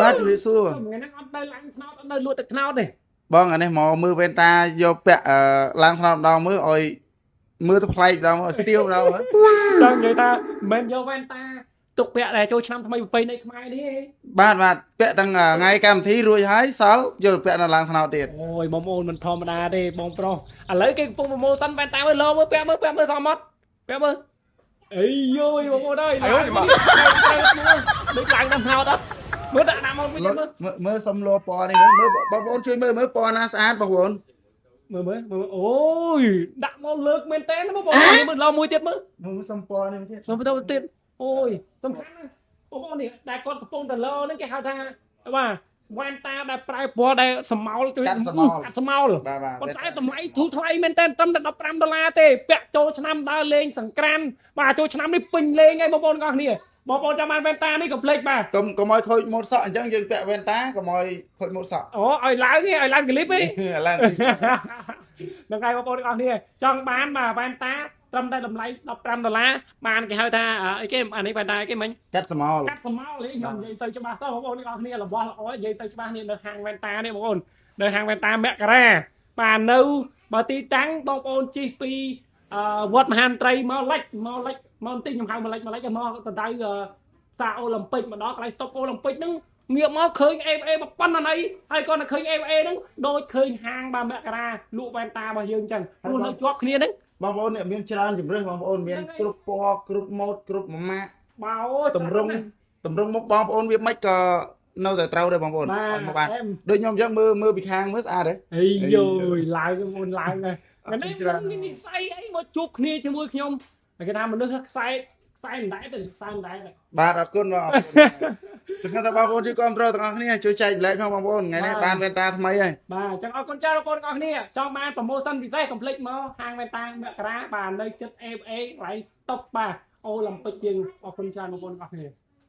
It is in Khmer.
បាទ ជំរាបសួរ ថ្ងៃហ្នឹងអត់នៅឡើងថ្នោត អត់នៅលក់ទឹកថ្នោតទេ បង។ អានេះមកមើលវ៉ែនតាយកពាក់ឡើងថ្នោតម្ដងមើល ឲ្យមើលទៅប្លែកម្ដង ឲ្យស្ទៀវម្ដងមើល ចង់និយាយថាមិនមែនយកវ៉ែនតាទុកពាក់ដែលចូលឆ្នាំថ្មីប្រពៃណីខ្មែរនេះទេ បាទ បាទ ពាក់ទាំងថ្ងៃកម្មវិធីរួចហើយ សល់យកទៅពាក់នៅឡើងថ្នោតទៀត អូយ បងប្អូន មិនធម្មតាទេបងប្រុស ឥឡូវគេកំពុង promotion វ៉ែនតា មើលលោមើល ពាក់មើល ពាក់មើល សមអត់ ពាក់មើល អីយយ បងប្អូនអើយ ដូចឡើងដល់ថ្នោតអត់ មើល ដាក់ដាក់មកវិញ មើល មើល សុំលោពណ៌នេះ មើល បងប្អូនជួយមើល មើលពណ៌ណាស្អាត បងប្អូន មើល មើល មើល អូយ ដាក់មកលើកមែនតើបងប្អូន មើលលោមួយទៀត មើល មើល សុំពណ៌នេះទៀត សុំទៅទៀត អូយ សំខាន់ណាស់បងប្អូន នេះដែលគាត់កំពុងតែលោហ្នឹង គេហៅថា បាទ វ៉ែនតាដែលប្រែពណ៌ ដែលសមោល កាត់សមោល កាត់សមោល បាទ បាទ ប៉ុន្តែតម្លៃធូរថ្លៃមែនតើ ត្រឹមតែ15ដុល្លារទេ ពាក់ចូលឆ្នាំដើរលេងសង្ក្រាន បាទ ចូលឆ្នាំនេះពេញលេងហើយបងប្អូនទាំងអស់គ្នា បងប្អូនចាំបានវ៉ែនតានេះកុំភ្លេច បាទ កុំឲ្យខូចម៉ូតសក់ អញ្ចឹងយើងពាក់វ៉ែនតាកុំឲ្យខូចម៉ូតសក់ អូ ឲ្យឡើងឯង ឲ្យឡើងក្លីបឯង ឡើង ហ្នឹងហើយ បងប្អូនទាំងអស់គ្នាចង់បាន បាទ វ៉ែនតាត្រឹមតែតម្លៃ15ដុល្លារ បានគេហៅថាអីគេអានេះ វ៉ែនតាអីគេមិញ កាត់សមោល កាត់សមោល ខ្ញុំនិយាយទៅច្បាស់តោះបងប្អូនទាំងអស់គ្នា របស់ល្អនិយាយទៅច្បាស់ នេះនៅហាងវ៉ែនតានេះបងប្អូន នៅហាងវ៉ែនតាមករា បាទ នៅបើទីតាំងបងប្អូនជិះពីវត្តមហានត្រីមកលិច មកលិចមកបន្តិច ខ្ញុំហៅមកលិច មកលិចមកដដៅផ្សារអូឡ িম্প ិក មកដល់កន្លែងស្តុបអូឡ িম্প ិកហ្នឹង ងាកមកឃើញ AFA មកប៉ុណ្ណាណីហើយ គាត់តែឃើញ AFA ហ្នឹងដូចឃើញហាង បាទ មករាលក់វ៉ែនតារបស់យើងអញ្ចឹង ព្រោះនៅជាប់គ្នាហ្នឹង បងប្អូន នេះមានច្រើនជម្រើស បងប្អូនមានគ្រប់ពណ៌ គ្រប់ម៉ូដ គ្រប់ម៉ាក បាទ អូ តម្រង់ តម្រង់មុខបងប្អូនវាមិនក៏នៅតែត្រូវដែរបងប្អូន ឲ្យមកបានដូចខ្ញុំអញ្ចឹង មើល មើលពីខាងមើលស្អាតទេ អីយយ ឡើងបងប្អូន ឡើងហើយ ថ្ងៃនេះនិស័យអីមកជួបគ្នាជាមួយខ្ញុំ គេថាមនុស្សខ្សែ ខ្សែមិនដែរទៅ ខ្សែមិនដែរ បាទ អរគុណបង អរគុណ សង្ឃឹមថាបងប្អូនជួយគាំទ្រទាំងអស់គ្នា ជួយចែកប្លែកផងបងប្អូន ថ្ងៃនេះបានវ៉ែនតាថ្មីហើយ បាទ អញ្ចឹងអរគុណច្រើនបងប្អូនទាំងអស់គ្នា ចង់បាន promotion ពិសេស កុំភ្លេចមកហាងវ៉ែនតាមករា បាទ នៅចិត្ត AFA កន្លែង stop បាទ អូឡ িম্প ិកជាង អរគុណច្រើនបងប្អូនទាំងអស់គ្នា។